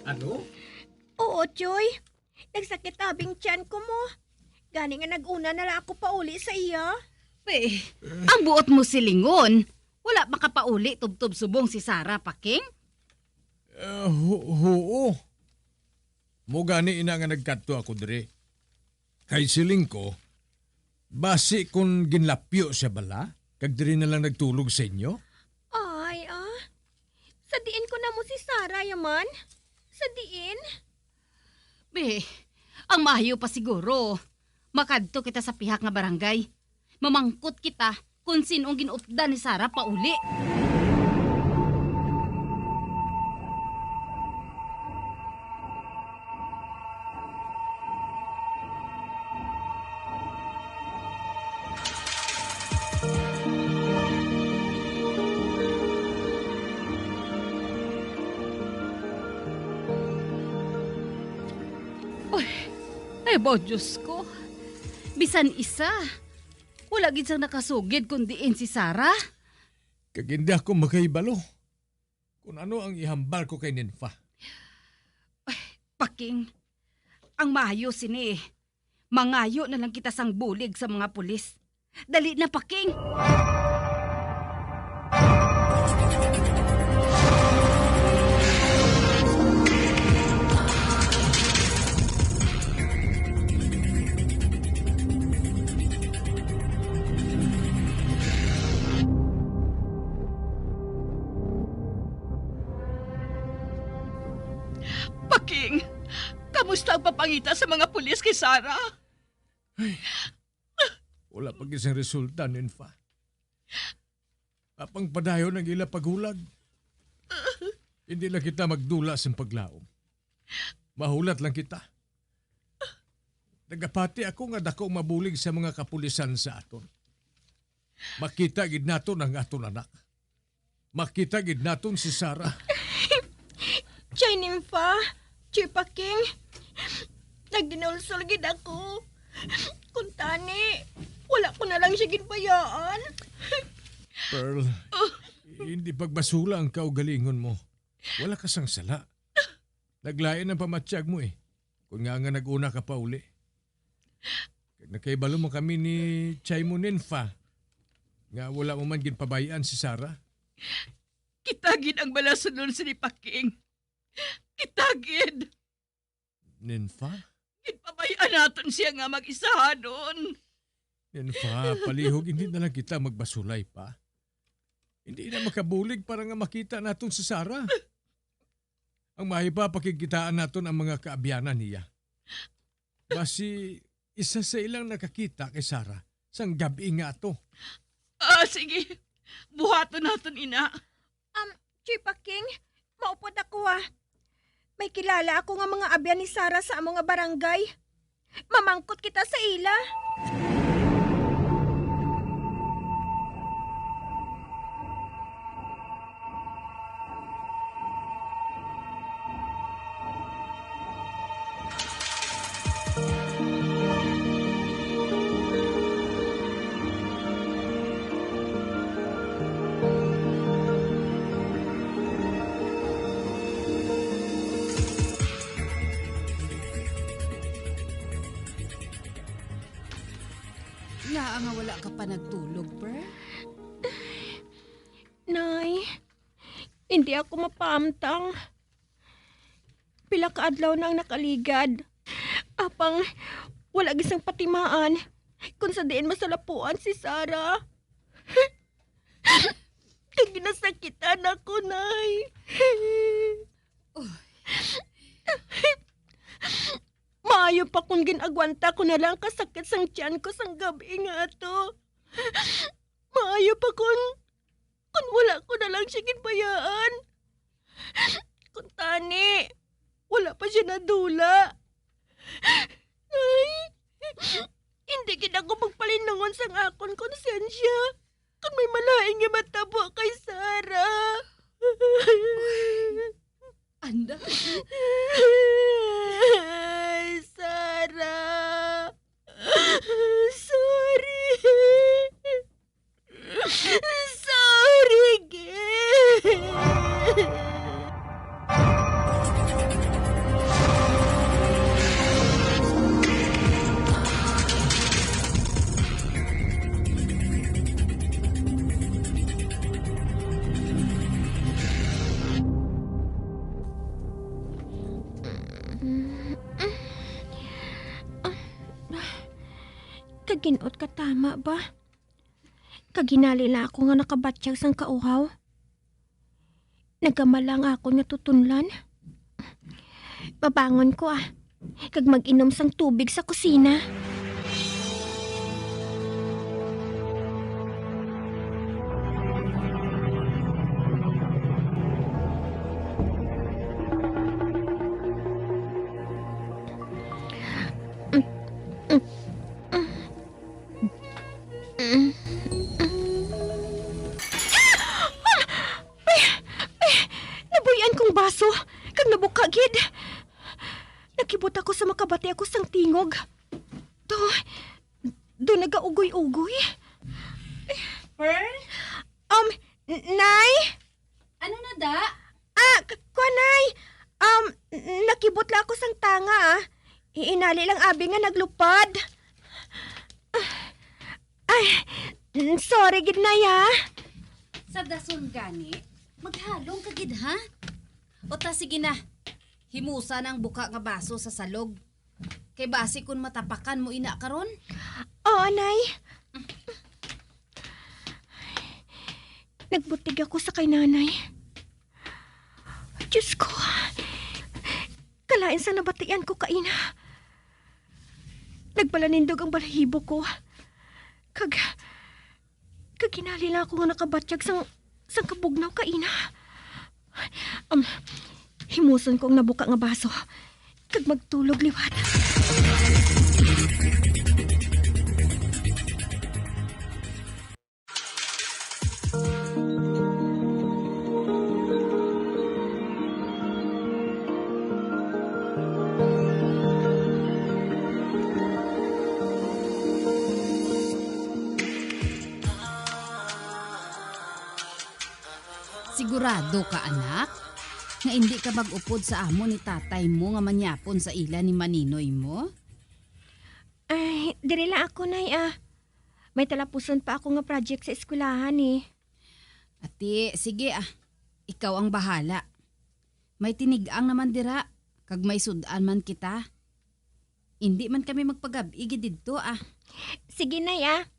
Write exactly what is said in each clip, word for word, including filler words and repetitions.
Ano? Oo, Choy. Nagsakit abing tiyan ko mo. Gani nga nag-una na lang ako pauli sa iya. Pe, ang buot mo silingon, wala makapauli tubtob subong si Sarah, Paking? Eh, hu-, huo. Mo gani ina nga nagkadto ako diri. Kay siling ko, basi kon ginlapyo siya bala, kag diri na lang nagtulog sa inyo? Ay, ah. Sa diin ko na mo si Sarah, yaman? Sa diin? Be, ang maayo pa siguro, makadto kita sa pihak nga barangay. Mamangkot kita kon sin-ong gin-updan ni Sarah pauli. Uy, ay ba, Diyos ko. Bisan isa, wala gid sang nakasugid kun diin si Sarah. Kag hindi ako makahibalo kung ano ang ihambal ko kay Ninfa. Ay, Paking, ang maayo sini, mangayo na lang kita sang bulig sa mga pulis. Dali na, Paking! Paking, kamusta ang papangita sa mga pulis kay Sarah? Ay, wala pa gid sing resulta, Ninfa. Apang padayon ang ila paghulag. Hindi lang kita magdula sing paglaom. Mahulat lang kita. Nagapati ako nga daku ang mabulig sa mga kapulisan sa aton. Makita gid naton ang aton anak. Makita gid naton si Sarah. Chay Ninfa, Chay Paking, nagdinulsol gid ako. Kuntani, wala ko na lang siya ginbayaan. Pearl, hindi pagbasula ang kaugalingon mo. Wala ka sang sala. Naglain ang pamatyag mo, eh, kun ngaa nga nag-una ka pauli. Kag nakahibalo man kami ni Chay mo, Ninfa, nga wala mo man ginpabay-an si Sarah. Kita gid ang balasunod sini Paking. Kita gid. Ninfa? Ginpabay-an naton siya nga mag-isahanon. Ninfa, palihog, hindi na lang kita magbasulay pa. Hindi na makabulig para nga makita naton si Sarah. Ang maayo pa, pakigkitaan naton ang mga kaabyanan niya. Basi isa sa ilang nakakita kay Sarah sang gab-i nga ato. Ah, sige. Buhaton naton ina. Um, Chipa King, maupod ako, ah. May kilala ako nga mga abyan ni Sarah sa amo nga barangay. Mamangkot kita sa ila. Ngaa nga wala ka pa nagtulog, Pearl? Nay, hindi ako mapaamtang. Pila ka adlaw na ang nakaligad. Apang wala gid sang patimaan kung sa diin masalapuan si Sarah. Kag ginasakitan ako, Nay. Oh. Maayo pa kung gin-agwanta ko na lang ang kasakit sang tiyan ko sang gab-i nga ato. Maayo pa kung, kung wala ko na lang siya ginbayaan. Kung tani, wala pa siya nadula. Ay, hindi gid ako magpalinungon sang akon konsensya kung may malain nga matabo kay Sarah. Anda? Ay, Sarah. Sorry. Sorry, gid. Kag gin-ot ka tama ba? Kag hinali lang ako nga nakabatyag sang kauhaw. Nagkamala ang akon nga tutunlan. Mabangon ko, ah, kag mag-inom sang tubig sa kusina. Ay, ay, nabuy-an kong baso, kag nabuka gid. Nakibot ako sa makabati ako sang tingog. Do, do nagaugoy-ugoy. Pearl? Um, n-, Nay? Ano na, da? Ah, k-, kuwan, Nay. Um, n-, nakibot lang ako sang tanga, ah. Hinali lang abi nga naglupad. Ay, n-, sorry gid, Nay, ha? Sa dason gani, maghalong ka gid, ha? O ta, sige na. Himusa na ang buka nga baso sa salog. Kay basi kun matapakan mo ina karon. Oo, Nay. Nagbutig ako sa kay Nanay. Diyos ko, kalain sa nabatian ko kaina. Nagpalanindog ang balahibo ko. Kag, kag hinali lang ako nga nakabatyag sang, sang kabugnaw kaina. Um, himuson ko ang nabuka nga baso, kag magtulog liwat. Sigurado ka, anak, nga indi ka mag-upod sa amo ni tatay mo nga manyapon sa ila ni Maninoy mo? Ay, diri lang ako, Nay, ah. May talapuson pa ako nga project sa eskwelahan, eh. Ati, sige, ah. Ikaw ang bahala. May tinig-ang naman dira, kag may sud-an man kita. Indi man kami magpagab-i gid didto, ah. Sige, Nay, ah.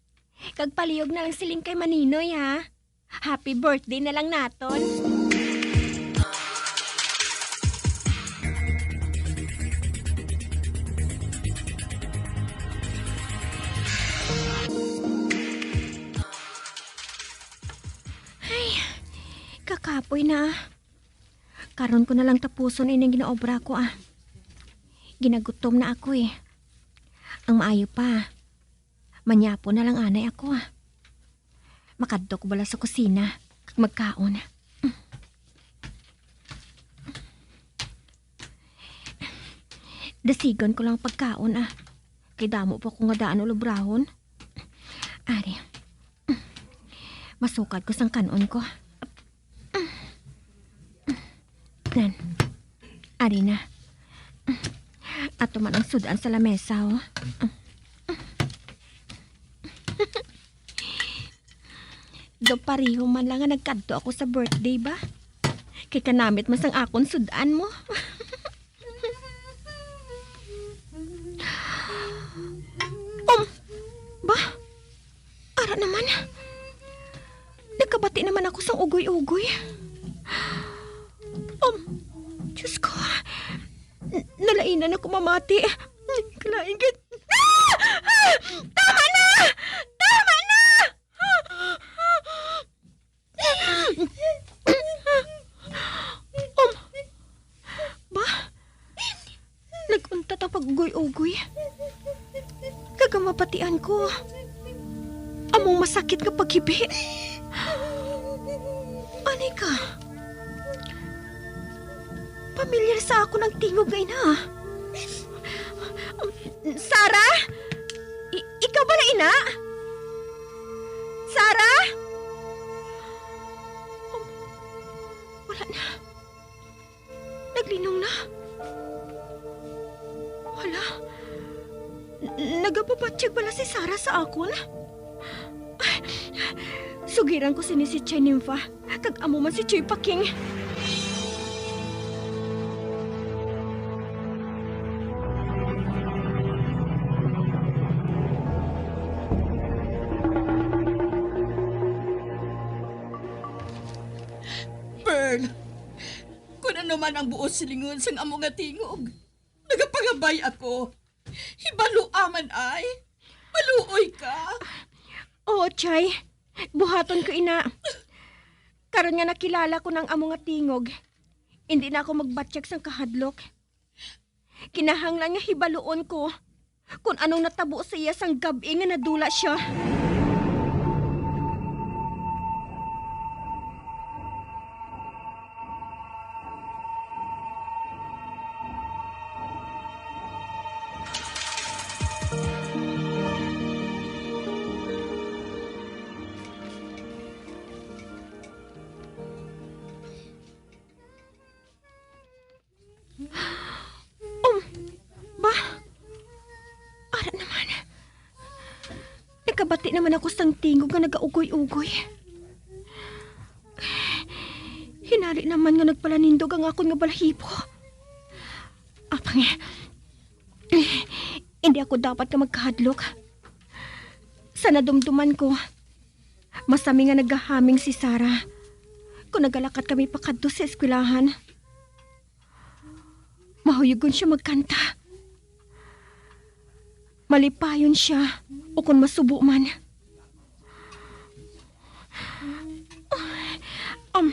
Kag palihog na lang siling kay Maninoy, ha? Happy birthday na lang naton. Ay, kakapoy na. Karon ko na lang tapuson ining ginaobra ko, ah. Ginagutom na ako, eh. Ang maayo pa, manyapon na lang anay ako, ah. Makadto ko bala sa kusina kag magkaon. Dasigon ko lang pagkaon, ah. Kay damo pa ko nga daan ulobrahon. Ari. Masukad ko sang kan-on ko. Nan. Ari na. Ato man ang sud-an sa lamesa, oh. Do pareho man lang nga nagkadto ako sa birthday ba? Kay kanamit man sang akon sud-an mo. Um, ba? Ara naman. Nakabati naman ako sang ugoy-ugoy. Um, Diyos ko. N-, nalainan ako mamati. Kalain gid. Ah! Ah! Tama na! Tama na! Um, ba? Nag-untat ang pag-ugoy-ugoy. Kag ang mabatian ko, among masakit nga paghibi. Anay ka? Pamilyar sa akon ang tingog nga ina. Sarah? I-, ikaw bala ina? Sarah? Wala na. Naglinong na. Wala. N-, nagapabatyag bala si Sarah sa akon? Sugiran ko sini si Chay Nympha, kag amo man si Choy Paking. Kon ano man ang buot silingon sang amo nga tingog, nagapangabay ako. Hibaloa man ay. Maluoy ka. Oo, Chay. Buhaton ko ina. Karon nga nakilala ko nang amo nga tingog, indi na ako magbatyag sang kahadlok. Kinahanglan nga hibaluon ko kon anong natabo sa iya sang gab-i nga nadula sia. Um, ba? Ara naman. Nakabati naman ako sang tingog nga nagaugoy-ugoy. Hinali naman nga nagpalanindog ang akon nga balahibo. Apang, hindi ako dapat nga magkahadlok. Sa nadumduman ko, masami nga nagahaming si Sarah kon nagalakat kami pakadto sa eskwelahan. Mahuyugon sia magkanta. Malipayon sia, ukon masubo man. Um,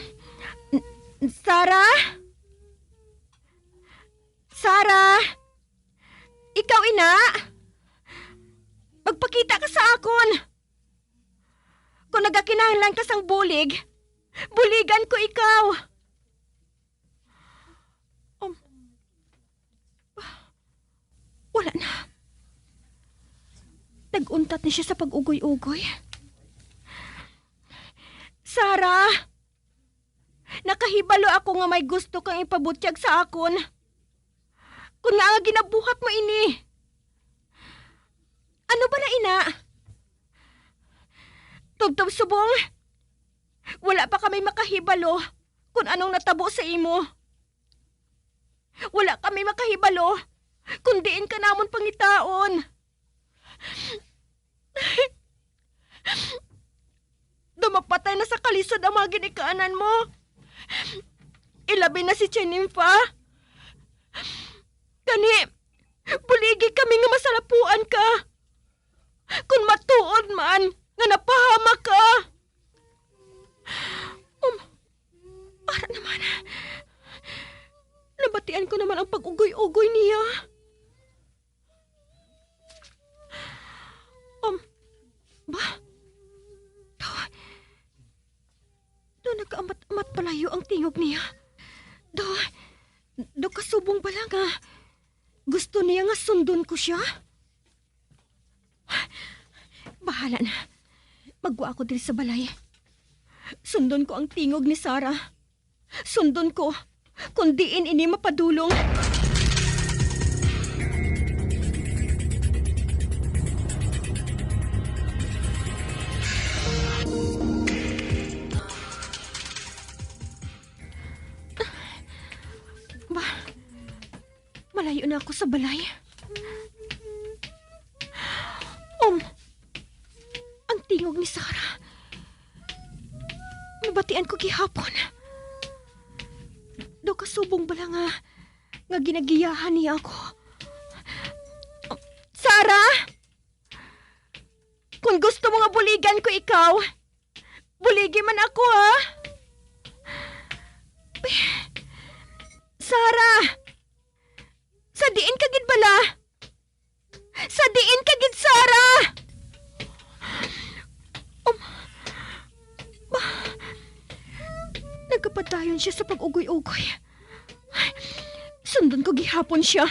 Sarah? Sarah? Ikaw ina? Magpakita ka sa akon. Kung nagakinahanglan ka sang bulig, buligan ko ikaw. Um, wala na. Nag-untat na sia sa pag-ugoy-ugoy. Sarah! Nakahibalo ako nga may gusto kang ipabutyag sa akon. Kon ngaa nga ginabuhat mo ini? Ano bala ina? Tubtob subong, wala pa kami makahibalo kon anong natabo sa imo. Wala kami makahibalo kon diin ka namon pangitaon. Daw mapatay na sa kalisod ang mga ginikanan mo. Ilabi na si Chay Nympha. Gani, buligi kami nga masalapuan ka. Kon matuod man nga napahamak ka. Um, ara naman. Nabatian ko naman ang pag-ugoy-ugoy niya. Um, ba? Daw, daw nagkaamat-amat palayo ang tingog niya. Daw, daw kasubong bala nga gusto niya nga sundon ko sia? Bahala na. Maggwa ako diri sa balay. Sundon ko ang tingog ni Sarah. Sundon ko, kon diin ini mapadulong. Ba, malayo na ako sa balay. Um, ang tingog ni Sarah. Nabatian ko gihapon. Daw kasubong bala nga, nga ginagiyahan niya ako. Sarah! Kung gusto mo nga buligan ko ikaw, buligi man ako, ha? Sarah! Sa diin ka gid bala? Sa diin ka gid, Sarah? Um, ba, nagapadayon siya sa pag-ugoy-ugoy. Sundon ko gihapon siya.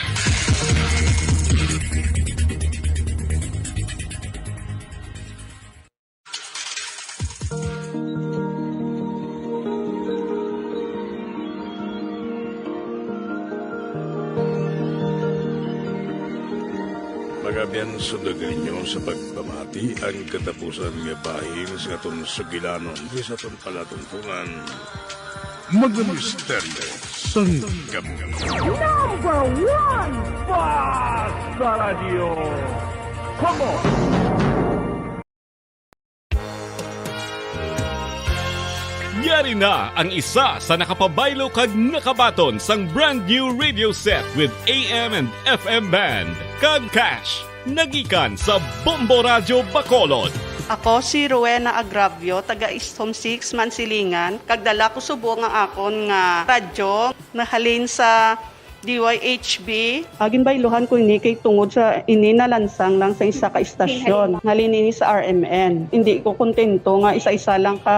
Mga abyan, sundagan ninyo sa pagpamati ang katapusan nga bahin sa aton sugilanon, sa aton palatuntunan. Mga misteryo sang kabuhi. Number one, Basta Radio. Come on! Yari na ang isa sa nakapabaylo kag nakabaton sang brand new radio set with A M and F M band kag cash. Nagikan sa Bombo Radyo Bacolod. Ako si Rowena Agravio, taga East Home Six, Mansilingan, kag dala ko subong ang akon nga radyo nahalin sa D Y H B. Ah, ginbayluhan ko ini kay tungod sa ini nalansang lang sa isa ka istasyon. Halin ini sa R M N. Hindi ko kontento nga isa-isa lang ka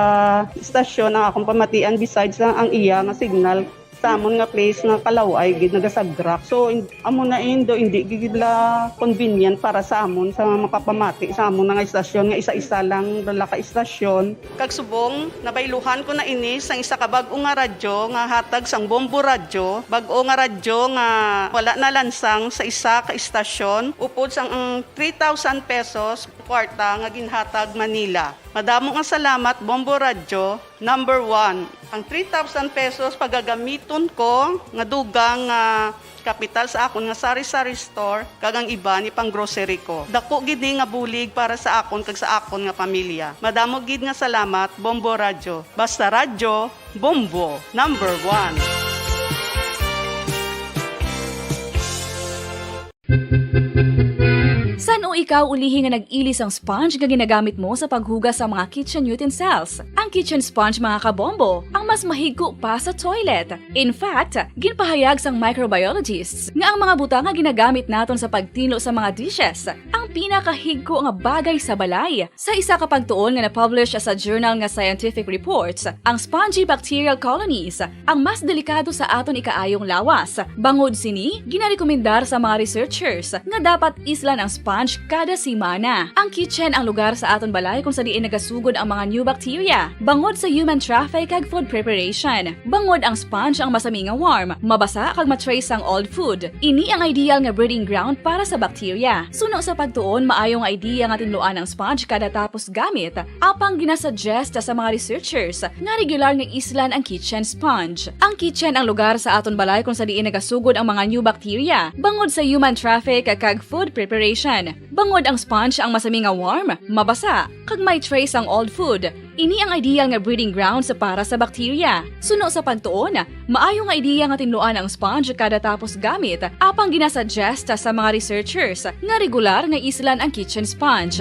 istasyon ang akong pamatian besides lang ang iya nga signal sa amon nga place nga kalaway gid nagasagrak. So, in-, amo na indo, hindi gid la convenient para sa amon sa makapamati sa amon nga istasyon nga isa-isa lang dala ka istasyon. Kag subong, nabayluhan ko na ini sang isa ka bag-o nga radyo nga hatag sang Bombo Radyo, bag-o nga radyo nga wala nalansang sa isa ka istasyon, upod sang ang three thousand pesos kwarta nga ginhatag Manila. Madamo nga salamat, Bombo Radyo, number one. Ang three thousand pesos pagagamiton ko nga dugang nga kapital sa akon nga sari-sari store kag ang iban ipang-grocery ko. Dako gid ni nga bulig para sa akon kag sa akon nga pamilya. Madamo gid nga salamat, Bombo Radyo. Basta radyo, Bombo, number one. San-o ikaw ulihi nga nag-ili sang sponge nga ginagamit mo sa paghugas sa mga kitchen utensils? Ang kitchen sponge, mga kabombo, ang mas mahigko pa sa toilet. In fact, ginpahayag sang microbiologists nga ang mga butang nga ginagamit naton sa pagtinlo sa mga dishes ang pinakahigko nga bagay sa balay. Sa isa ka pagtuon nga na-publish sa journal nga Scientific Reports, ang spongy bacterial colonies ang mas delikado sa aton ikaayong lawas. Bangod sini, ginarekomendar sa mga researchers nga dapat islan ang sponge kada semana. Ang kitchen ang lugar sa aton balay kung sa diin nagasugod ang mga new bacteria. Bangod sa human traffic kag food preparation, bangod ang sponge ang masami nga warm, mabasa kag ma-trace sang old food. Ini ang ideal nga breeding ground para sa bacteria. Suno sa pagtuon, maayo nga idea nga tinluan ang sponge kada tapos gamit, apang ginasuggest sa mga researchers nga regular nga islan ang kitchen sponge. Ang kitchen ang lugar sa aton balay kung sa diin nagasugod ang mga new bacteria, bangod sa human traffic kag food preparation. Bangod ang sponge ang masami nga warm, mabasa, kag may trace ang old food. Ini ang ideal nga breeding grounds para sa bacteria. Suno sa pagtuon, maayo nga ideya nga tinluan ang sponge kada tapos gamit, apang ginasuggest sa mga researchers nga regular nga islan ang kitchen sponge.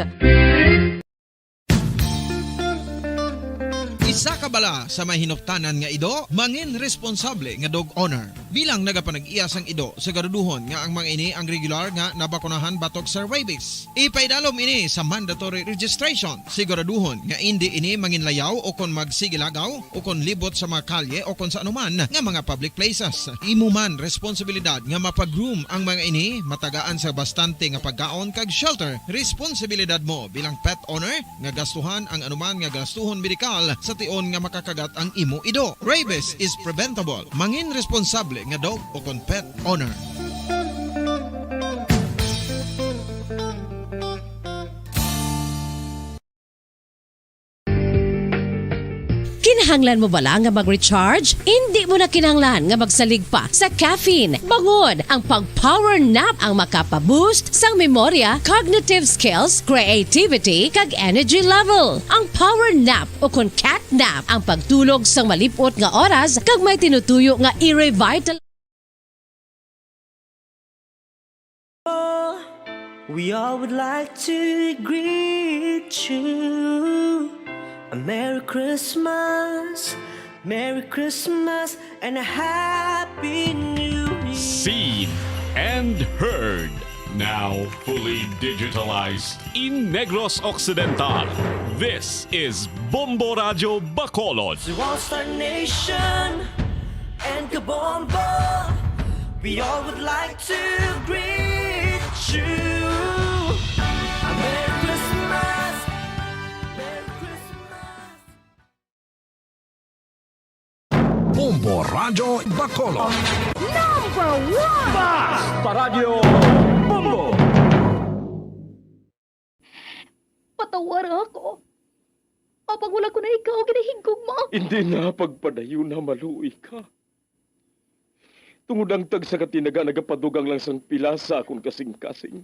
Isa ka bala sa may hinuptanan nga ido, mangin responsable nga dog owner. Bilang nagapanag-iya sang ido, siguraduhon nga ang mga ini ang regular nga nabakunahan batok sa rabies. Ipaidalom ini sa mandatory registration. Siguraduhon nga indi ini manginlayaw o kon magsigilagaw o kon libot sa mga kalye o kon sa anuman nga mga public places. Imo man responsibilidad nga mapag-groom ang mga ini, matagaan sa bastante nga pagkaon kag shelter. Responsibilidad mo bilang pet owner nga gastuhan ang anuman nga gastuhon medikal sa tion nga makakagat ang imo ido. Rabies is preventable. Mangin responsable nga dog o kon pet owner. Kinahanglan mo bala nga mag-recharge? Indi mo na kinahanglan nga magsalig pa sa caffeine. Bangod ang pag-power nap ang makapa-boost sang memorya, cognitive skills, creativity, kag energy level. Ang power nap, o kon cat nap, ang pagtulog sang malip-ot nga oras kag may tinutuyo nga i-revital. We all would like to greet you a Merry Christmas, Merry Christmas, and a Happy New Year. Seen and heard, now fully digitalized in Negros Occidental. This is Bombo Radyo Bacolod. To all Star Nation and Kabombo, we all would like to greet you a Merry Christmas, Merry Christmas. Bombo Radyo Bacolod. Number one! Bas! Paradyo Bombo! Patawara ako. Apang wala ko na ikaw ginahigugma. Hindi na pagpadayon na maluoy ka. Tungod ang tagsa ka tinaga nagapadugang lang sang pila sa akon kasing-kasing.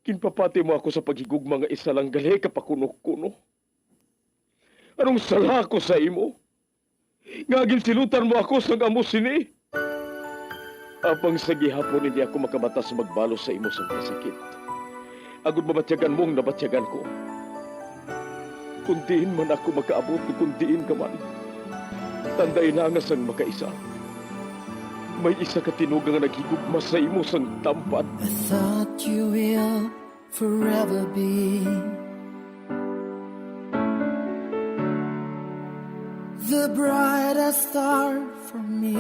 Ginpapati mo ako sa paghigugma nga isa lang gali ka pakuno-kuno. Anong sala ako sa imo, nga ginsilutan mo ako sang amo sini? Apang sa gihapon hindi ako makabata sa magbalos sa imo sang kasakit, agod mabatyagan mo ang nabatyagan ko. Kung diin man ako makaabot, kung diin ka man, tandai na nga sang makaisa, may isa ka tinuga nga naghigugma sa imo sang tampad. I thought you will forever be the brightest star for me.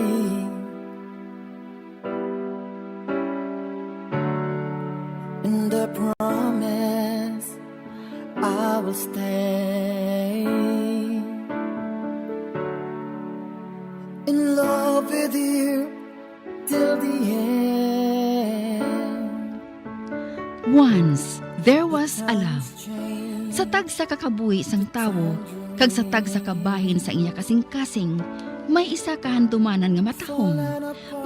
And I promise I will stay in love with you till the end. Once there was a love. Sa tagsa ka kabuhi sang tawo kag sa tagsa ka bahin sa iya kasingkasing, may isa ka handumanan nga matahom,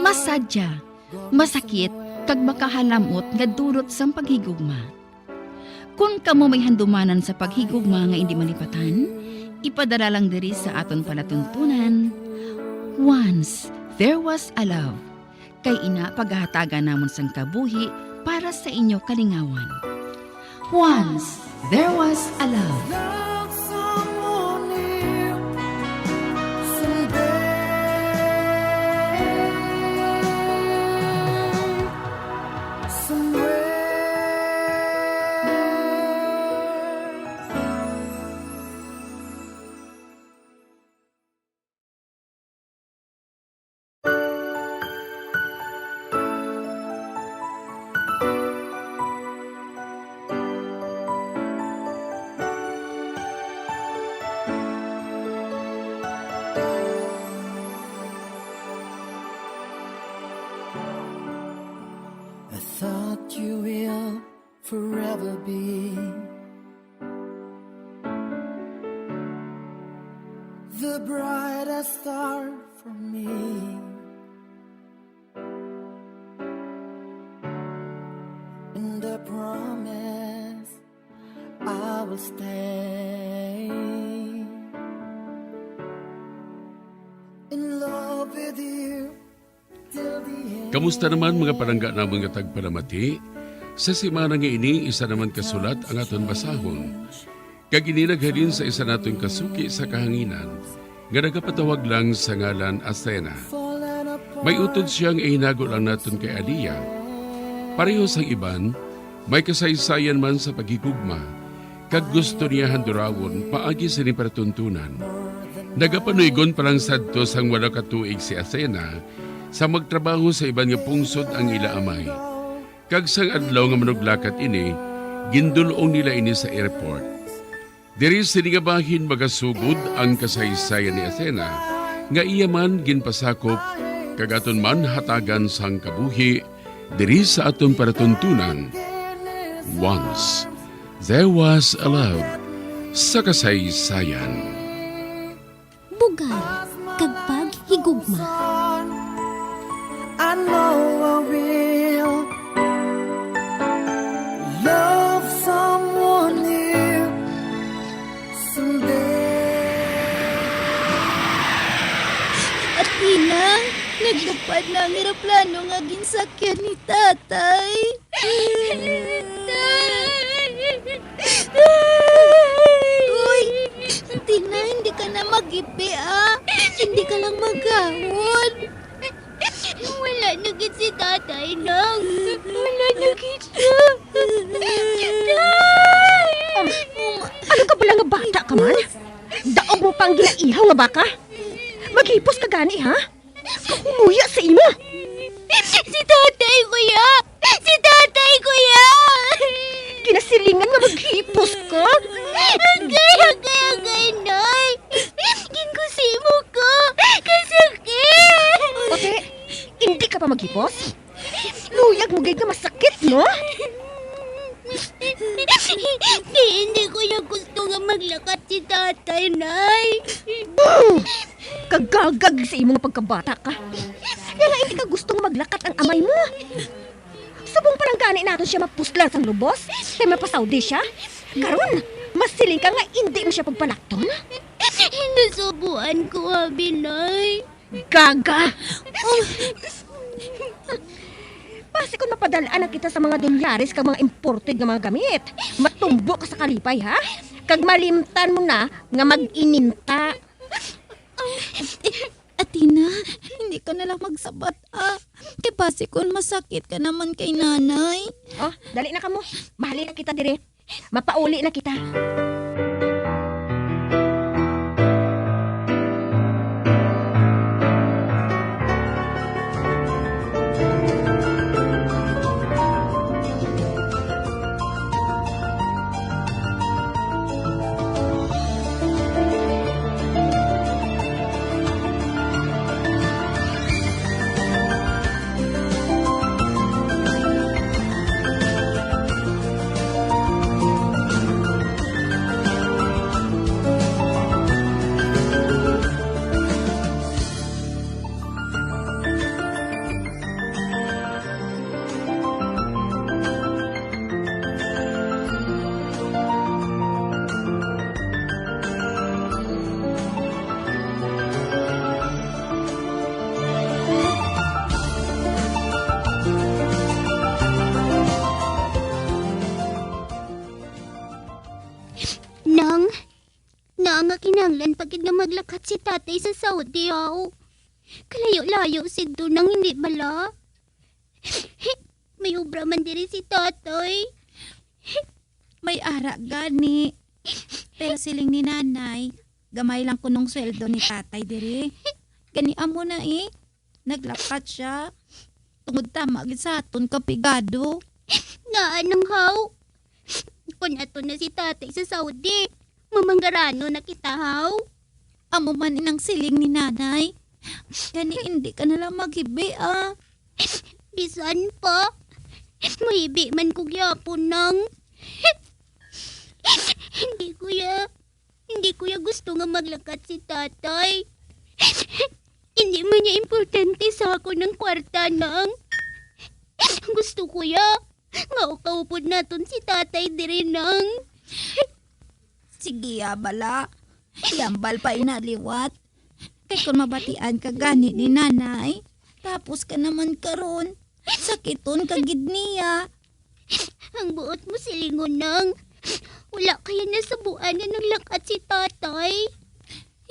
masadya, masakit, kag makahalam-ot nga dulot sang paghigugma. Kon kamo may handumanan sa paghigugma nga indi malipatan, ipadala lang diri sa aton palatuntunan. Once there was a love. Kay ina, pagahatagan namon sang kabuhi para sa inyo kalingawan. Once there was a love. Love someone new someday, somewhere. I thought you will forever be the brightest star for me. And I promise I will stay in love with you. Kamusta naman, mga palangga namon nga tagpalamati? Sa semana nga ini, isa naman ka sulat ang aton basahon, kag ini naghalin sa isa naton ka suki sa kahanginan nga nagapatawag lang sa ngalan Asena. May utod siya nga ihinago lang naton kay Aliyah. Pareho sang iban, may kasaysayan man sa paghigugma, kag gusto niya handurawon paagi sini palatuntunan. Nagapanuygon pa lang sadto sang walo ka tuig si Asena, sa magtrabaho sa iban nga pungsod ang ila amay. Kag sang adlaw nga manuglakat ini, gindul-ong nila ini sa airport. Diri sini nga bahin magasugod ang kasaysayan ni Asena, nga iya man ginpasakop, kag aton man hatagan sang kabuhi diri sa aton palatuntunan. Once there was a love sa kasaysayan. Bugal kag paghigugma. I know I will love someone new someday. Athena, nagtupad na ang eroplano nga ginsakyan ni Tatay. Uy, Tina, hindi ka na mag-ipi, ah. Hindi ka lang maghawon. Wala na gid si Tatay, Nang. Wala na gid siya. Tay! Um, ano ka pala nga bata ka man? Daog mo pang ginaihaw nga baka? Maghipos ka gani, ha? Kahumoya sa imo! Si Tatay, kuya! Si Tatay, kuya! Ginasilingan nga maghipos ka! Agay, agay, agay, Nay! Ginkusimo ko! Kasakit! Ote, hindi ka pa maghipos? Luyag mo gid nga masakit, no? Kay hindi ko na gusto nga maglakat si Tatay, Nay. Kagagag sa imo nga pagkabata ka. Kaya nga hindi ka gusto nga maglakat ang amay mo. Subong pa lang gani naton siya mapuslan sang lubos, kay mapasaudi siya. Karon, masiling ka nga hindi mo siya pagpalakton? Nasubuan ko, abi, Nay. Gaga! Oh. Basi kung mapadal-an na kita sa mga dolyares kag mga imported nga mga gamit, matumbo ka sa kalipay, ha? Kag malimtan mo na nga mag-ininta. Athena, hindi ka na lang magsabat, ah. Kay basi kung masakit ka naman kay nanay. Oh, dali na kamo. Mahalin na kita diri. Mapauli na kita. Nang, naa nga kinahanglan pa gid nga maglakat si tatay sa Saudi, aw. Kalayo-layo sidto, Nang, hindi bala? May obra man diri si tatay. May ara gani. Pero siling ni nanay, gamay lang kunong sweldo ni tatay diri. Gani amo na, eh. Naglakat sia. Tungod tama gid sa aton kapigado. Ngaa, Nang, haw? Kon ato na si tatay sa Saudi, mamanggarano na kita, haw? Amo man inang siling ni nanay. Gani hindi ka na lang maghibi, ah. Bisan pa, mahibi man ko gyapon, Nang. Hindi ko ya, hindi ko ya gusto nga maglakat si tatay. Hindi man niya importante sa akon ang kwarta, Nang. Gusto ko ya nga kaupod naton si tatay diri, Nang. Sige, ah, bala. Ihambal pa ina liwat. Kay kung mabatian ka gani ni nanay, tapos ka naman karon, sakiton ka gid niya. Ang buot mo silingon, Nang. Wala kaya nasubuan nga naglakat si tatay?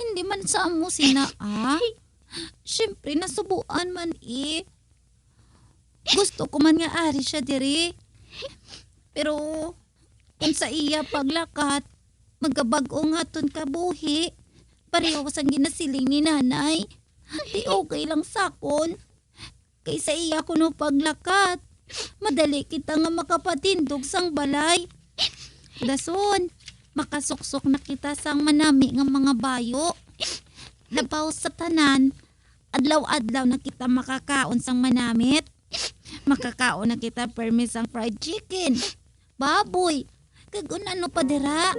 Hindi man sa amo sina, ah. Siyempre, nasubuan man, eh. Gusto ko man nga ari siya diri. Pero kung sa iya paglakat, magabag-o nga aton kabuhi, pareho sang ginasiling ni nanay, di okay lang sakon. Kay sa iya kuno paglakat, madali kita nga makapatindog sang balay. Dason, makasuksok na kita sang manami nga mga bayo. Labaw sa tanan, adlaw-adlaw na kita makakaon sang manamit. Makakaon na kita permi sang fried chicken, baboy, kag kun ano pa dira.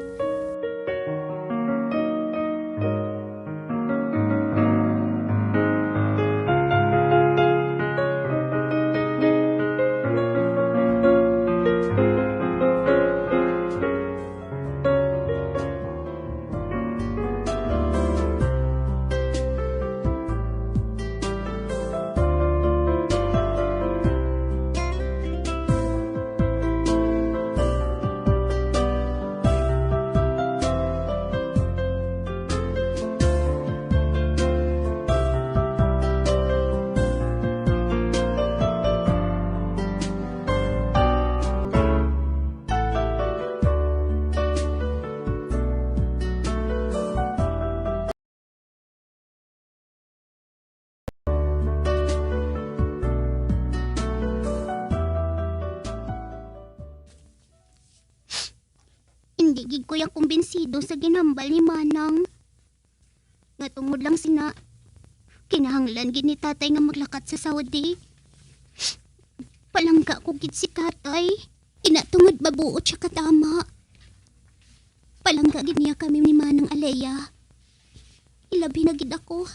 Hindi gid ko ya kumbinsido sa ginhambal ni Manang. Nga tungod lang sina, kinahanglan gid ni Tatay nga maglakat sa Saudi. Palangga ko gid si Tatay. Ina, tungod mabuot siya katama, palangga gid niya kami ni Manang Alea. Ilabi na gid ako.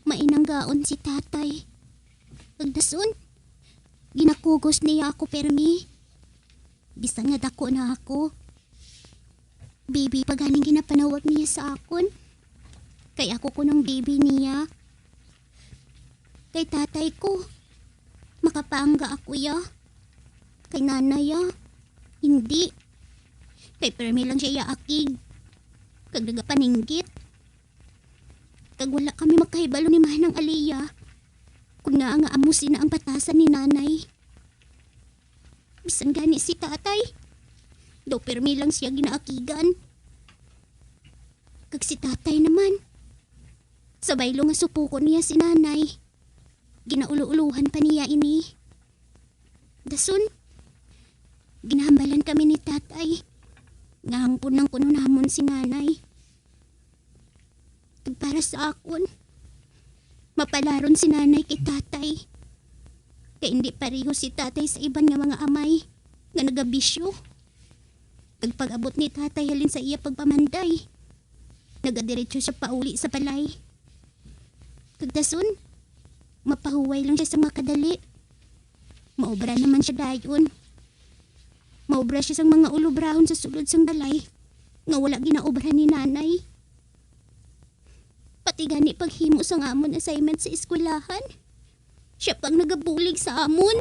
Mainanggaon si Tatay. Kag dason, ginakugos niya ako permi, bisan nga dako na ako. Bibi pa ganing ginapanawag niya sa akon. Kay ako kunong bibi niya. Kay tatay ko, makapaangga ako ya. Kay nanay ya, hindi. Kay permi lang siya yaakig. Kag nagapaninggit. Kag wala kami makahibalo ni Manang Aliyah kung ngaa nga amo sina ang batasan ni Nanay. Bisan gani si Tatay, daw pirmi lang siya ginaakigan. Kag si Tatay naman, sa baylo nga supukon niya si Nanay, ginaulo-ulohan pa niya ini. Dason, ginahambalan kami ni Tatay nga hangpon lang kuno namon si Nanay. Kag para sa akon, mapalaron si Nanay kay Tatay. Kay indi pareho si Tatay sa iban nga mga amay nga nagabisyo. Kag pag-abot ni Tatay halin sa iya pagpamanday, nagadiretso siya pauli sa balay. Kag dason, mapahuway lang siya sa makadali. Maobra naman siya dayon. Maobra siya sang mga ulobrahon sa sulod sang balay nga wala ginaobra ni Nanay. Pati gani paghimo sang amon assignment sa eskwelahan, siya pang nagabulig sa amon.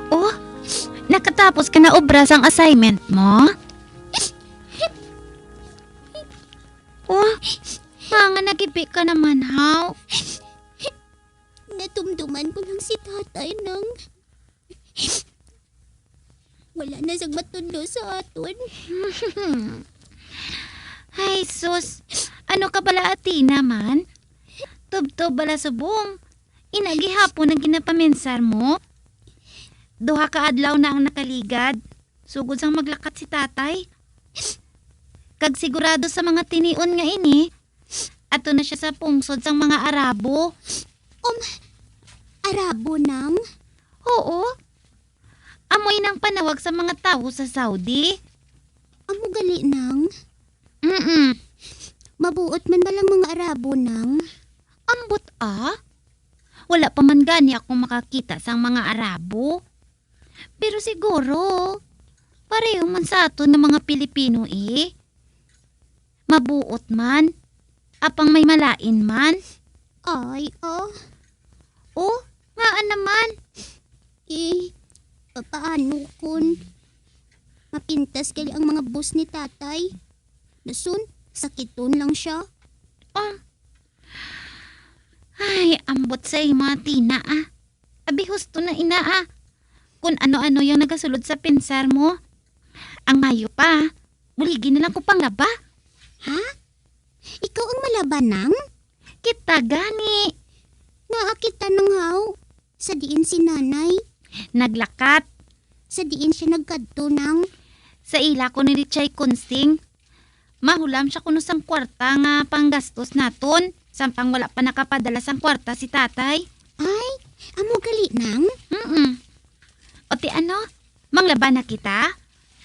Oh, nakatapos ka na obra sang assignment mo? Oh, nga nga nagibi ka naman, haw? Natumduman ko lang si tatay nang wala na siyang matudlo sa aton. Ay, sus. Ano ka bala, Athena, man? Tubtob bala subong. Ina gihapon ang ginapaminsar mo? Duha ka adlaw na ang nakaligad, sugod sang maglakat si tatay. Kag sigurado sa mga tinion nga ini, ato na siya sa pungsod sang mga Arabo. Um, Arabo, nang? Oo. Amo ini ang panawag sa mga tawo sa Saudi. Amo gali, nang? Mm-mm. Mabuot man balang mga Arabo, nang? Ambot, ah? Wala pa man gani ako makakita sang mga Arabo. Pero siguro, pareho man sa aton nga mga Pilipino, eh. Mabuot man, apang may malain man. Ay, oh. Oh, ngaa naman? Eh, papaano kun mapintas gali ang mga boss ni tatay? Dason, sakiton lang siya. Ah. Ay, ambot sa imo, Athena, ah. Abi, husto na ina, ah. Kun ano-ano yung nagasulod sa pinsar mo. Ang mayo pa, buligi na lang ko panglaba. Ha? Ikaw ang malaba, nang? Kita gani. Ngaa kita, nang, haw? Sa diin si nanay? Naglakat. Sa diin siya nagkadto, nang? Sa ila ko ni Richay Kunsing. Mahulam siya kuno sang kwarta nga panggastos naton, samtang wala pa nakapadala sang kwarta si tatay. Ay, amo gali, nang? Mm-mm. O ti ano, manglaba na kita?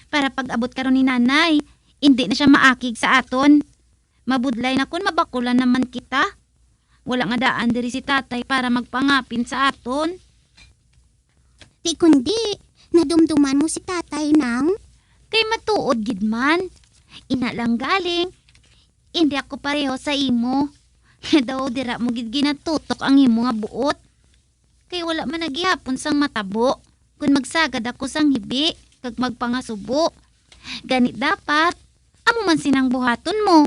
Para pag-abot karon ni nanay, indi na siya maakig sa aton. Mabudlay na kon mabakulan naman kita. Wala nga daan diri si tatay para magpangapin sa aton. Ti kundi, nadumduman mo si tatay, nang? Kay matuod gid man. Ina lang galing, indi ako pareho sa imo. Daw dira mo gid ginatutok ang imo nga buot. Kay wala man na gihapon sang matabo. kon magsagad ako sang hibi kag magpangasubo. Gani dapat, amo man sinang buhaton mo.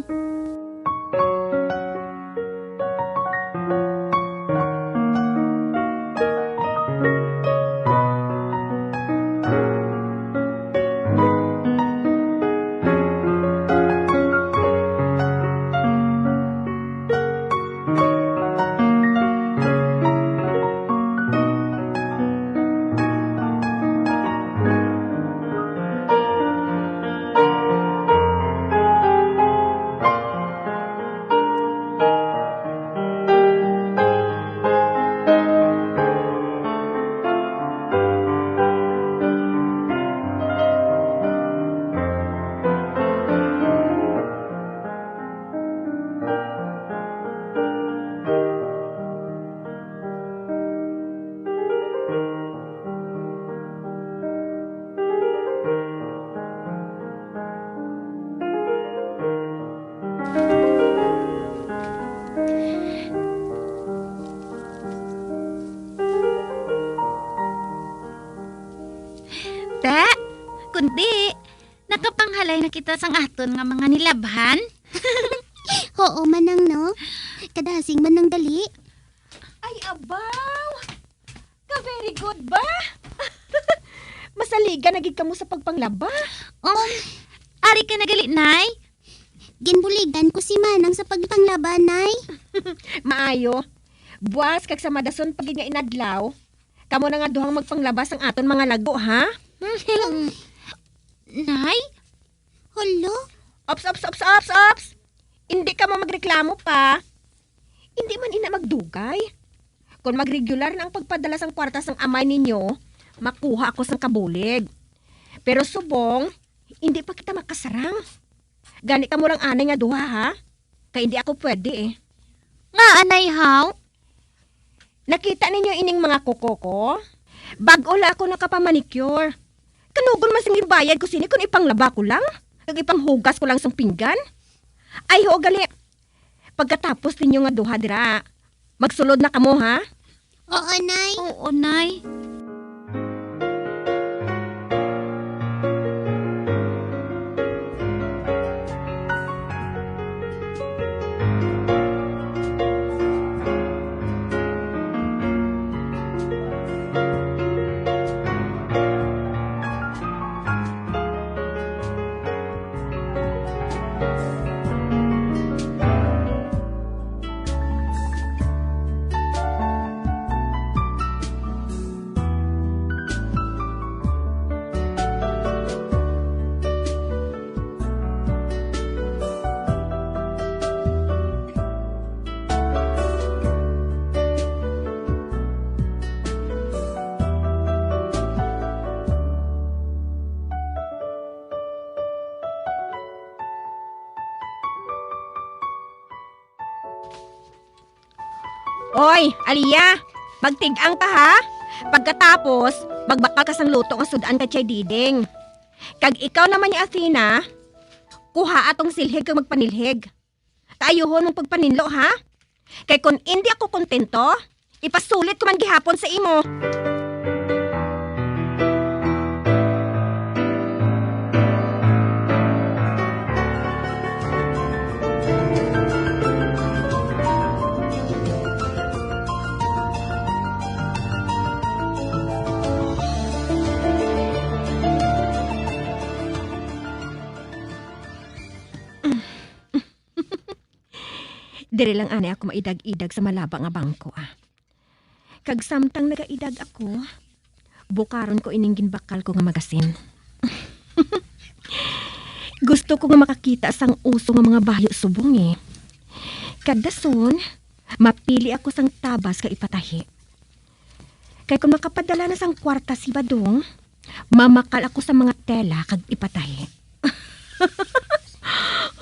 Ta, kundi, nakapanghalay na kita sang aton nga mga nilabhan. Oo, manang, no? Kadasing, manang, dali. Ay, abaw! Ka very good ba? Masaligan na gid kamo sa pagpanglaba. Um, ari ka na gali, Nay? Ginbuligan ko si Manang sa pagpanglaba, Nay. Maayo. Buas kag sa madason pa gid nga inadlaw, kamo na nga duhang magpanglaba sang aton mga lago, ha? Nay? Hala? Ops, ops, ops, ops, ops! Indi kamo magreklamo pa. Indi man ina magdugay. Kon magregular na ang pagpadala sang kwarta sang amay ninyo, makuha ako sang kabulig. Pero subong, indi pa kita makasarang. Gani kamo lang anay nga duha, ha? Kay indi ako pwede, eh. Nga anay, haw? Nakita ninyo ining mga kuko ko? Bag-o la ako nakapamanicure. Kanugon man sing ibayad ko sini kon ipanglaba ko lang, kag ipanghugas ko lang sang pinggan. Ay, ho, gali. Pagkatapos ninyo nga duha dira, magsulod na kamo, ha? Oo, Nay. Oo, Nay. Oy, Aliyah, magtig-ang ka, ha? Pagkatapos, magbakal ka sang luto nga sud-an kay Chay Diding. Kag ikaw naman ni Athena, kuhaa tong silhig kag magpanilhig. Kaayuhon mong pagpaninlo, ha? Kay kon indi ako kontento, ipasulit ko man gihapon sa imo. Diri lang anay ako maidag-idag sa malaba nga bangko, ah. Kag samtang nagaidag ako, bukaron ko ining ginbakal ko nga magasin. Gusto ko nga makakita sang uso nga mga bayo subong, eh. Kag dason, mapili ako sang tabas nga ipatahi. Kay kon makapadala na sang kwarta si Badong, mamakal ako sa mga tela kag ipatahi.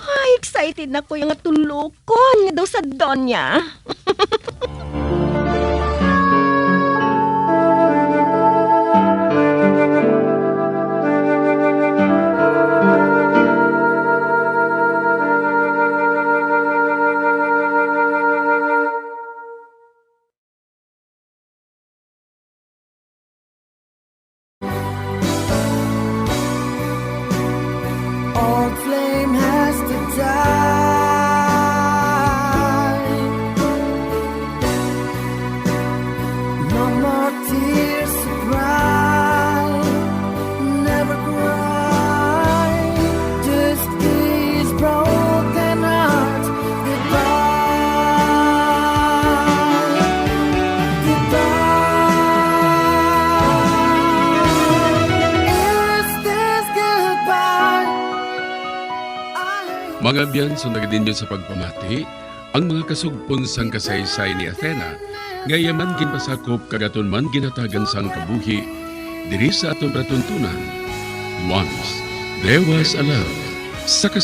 Ay, excited na ko yung tulokon nga daw sa Donya. Mga abyan, sundagad ninyo sa pagpamati ang mga kasugpon sang kasaysay ni Athena, nga iya man ginpasakop kag aton man ginhatagan sang kabuhi diri sa aton palatuntunan. Once there was a love. Sa